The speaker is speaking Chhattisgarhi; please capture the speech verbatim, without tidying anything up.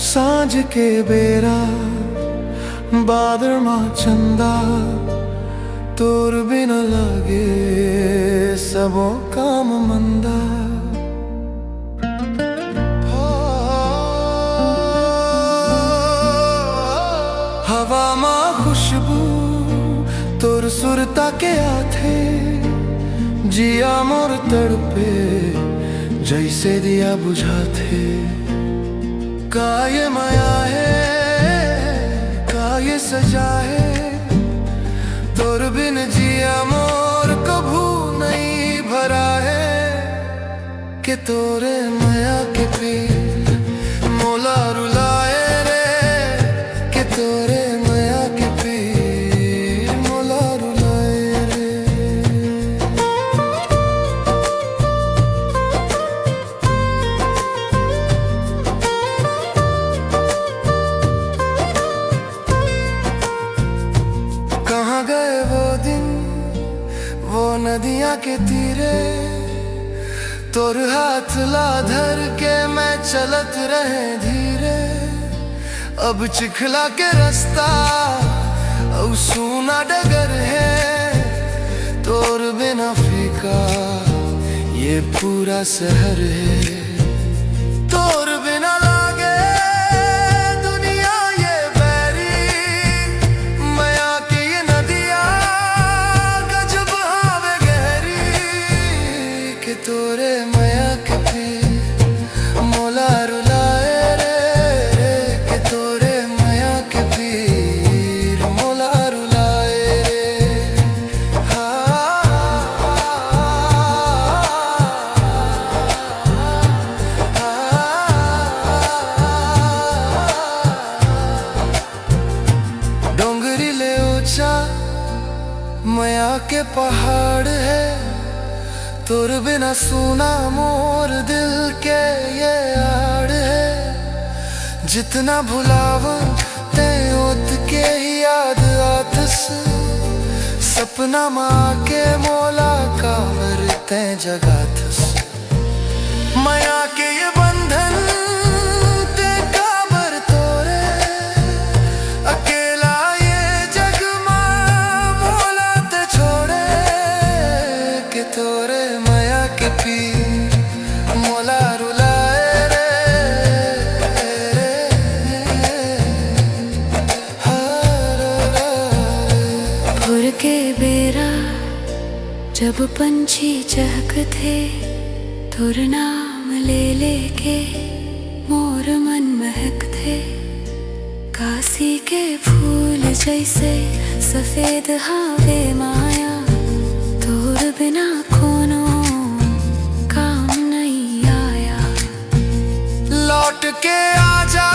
सांझ के बेरा, बादर मा चंदा, तोर बिना लागे सबो काम मंदा। हवा मा खुशबू तोर सुरता के आथे, जिया मोर तड़पे जैसे दिया बुझाथे। का ये मया हे, का ये सजा हे, तोर बिन जिया मोर कभू नइ भरा हे। के तोरे मया के पीर मोला रुलाए रे, के तोरे मया के पीर मोला रुलाए रे। कहाँ गए वो दिन, वो नदिया के तीरे, तोर हाथ ला धर के मैं चलत रहे धीरे। अब चिखला के रास्ता अउ सूना डगर हे, तोर बिना फीका ये पूरा शहर हे। तोर बिना लागे दुनिया ये बैरी, मया के ये नदिया गजब हावे गहरी। के तोरे मया के पीर मोला रुलाए रे, के तोरे मया के पीर मोला रुलाए रे। डोंगरी ले ऊंचा मया के पहाड़ हे, तोर बिना सूना मोर दिल के ये आड़ हे। जितना भुलावन ते ओतके ही याद आथस, सपना मा के मोला काबर ते जगाथस। मया के ये बंधन ते काबर तोरे, अकेला ये जग मा मोला ते छोड़े। के तोरे मया के पीर मोला रुलाए रे। भोर के बेरा जब पंछी चहकथे, तोर नाम ले लेके मोर मन महकथे। काशी के फूल जैसे सफेद हावे माया, तोर बिना कोनो काम नइ आया। लौट के आजा